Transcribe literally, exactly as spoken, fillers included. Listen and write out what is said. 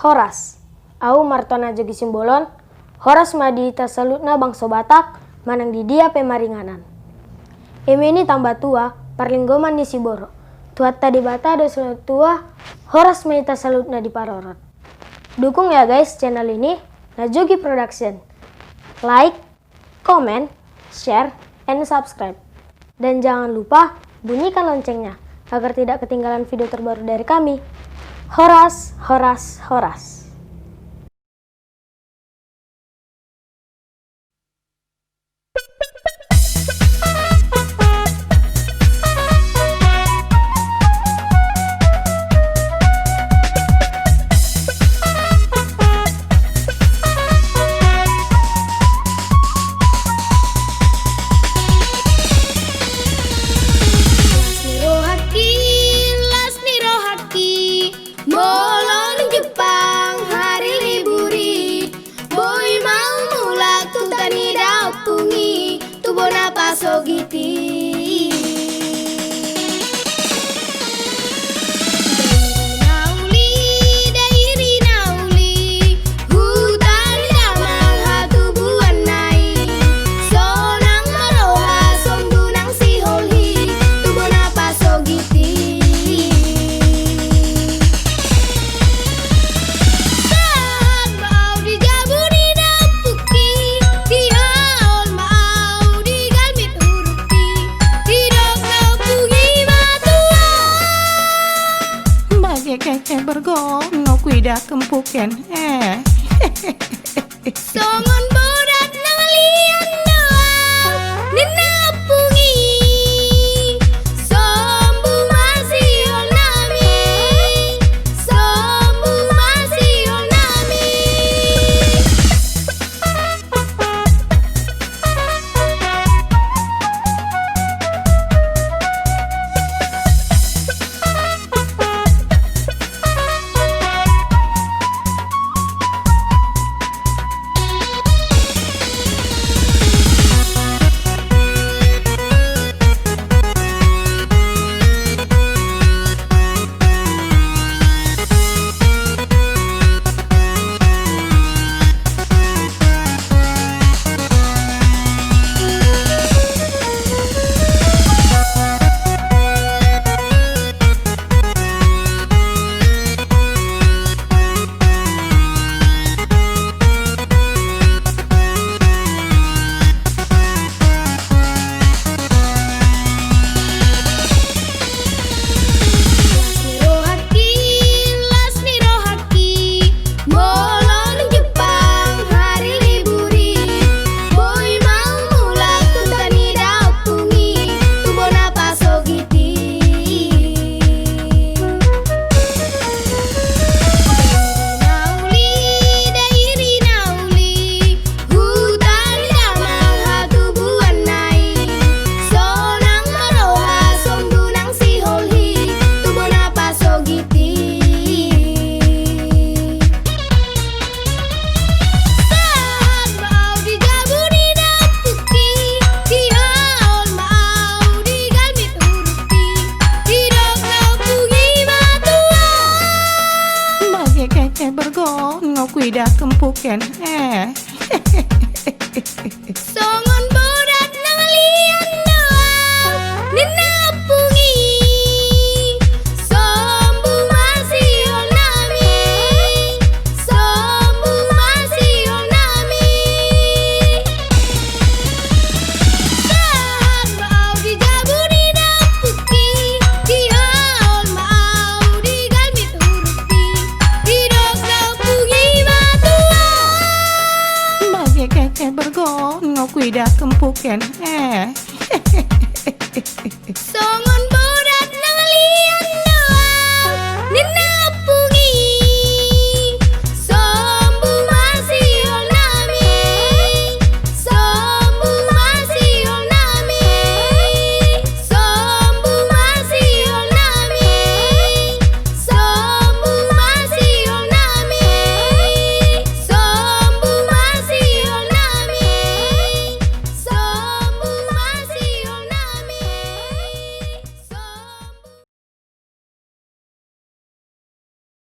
Horas. Au Martona Jogi Simbolon. Horas ma di hita saluhutna bangso Batak, manang di dia pe maringanan. Eme nitamba tua, parlinggoman ni siborok. Tuhanta Debata do sahat tua, horas ma hita saluhutna diparorot. Dukung ya guys channel ini, Najogi Production. Like, comment, share, and subscribe. Dan jangan lupa bunyikan loncengnya agar tidak ketinggalan video terbaru dari kami. Horas, horas, horas. Las ni rohangki, las ni rohangki, molo dung jumpang hari libur i, boi ma ahu mulak tu huta ni daompung i, tu bona pasogit i. Dairi na uli, dairi na uli, huta ni damang hatubuanna i, sonang ma roha sombu nang sihol i, tu bona pasogit i. Sahat ma ahu di jabu ni daompungki, dihaol ma ahu di galbit hurungki, didok daompung i ma tulang. Bage keke bergong, nunga kuidah kempuken, eh. Songon bodat na malian do ahu, ninna ompung i. Sombu ma sihol nami, sombu ma sihol nami. Las ni rohangki, las ni rohangki, molo dung jumpang hari libur i, boi ma ahu mulak tu huta ni daompung i, tu bona pasogit i. Dairi na uli, dairi na uli, huta ni damang hatubuanna i, sonang ma roha sombu nang sihol i, tu bona pasogit i. Sahat ma ahu di jabu ni daompungki, dihaol ma ahu di galbit hurungki, didok daompung i ma tulang. Bage keke bergong, nunga kuidah kempuken, eh. Songon bodat na malian do ahu, ninna ompung i. Sombu ma sihol nami, sombu ma sihol nami. Sahat ma ahu di jabu ni daompungki, dihaol ma ahu di galbit hurungki, didok daompung i ma tulang. Bage keke bergong, nunga kuidah kempuken, eh.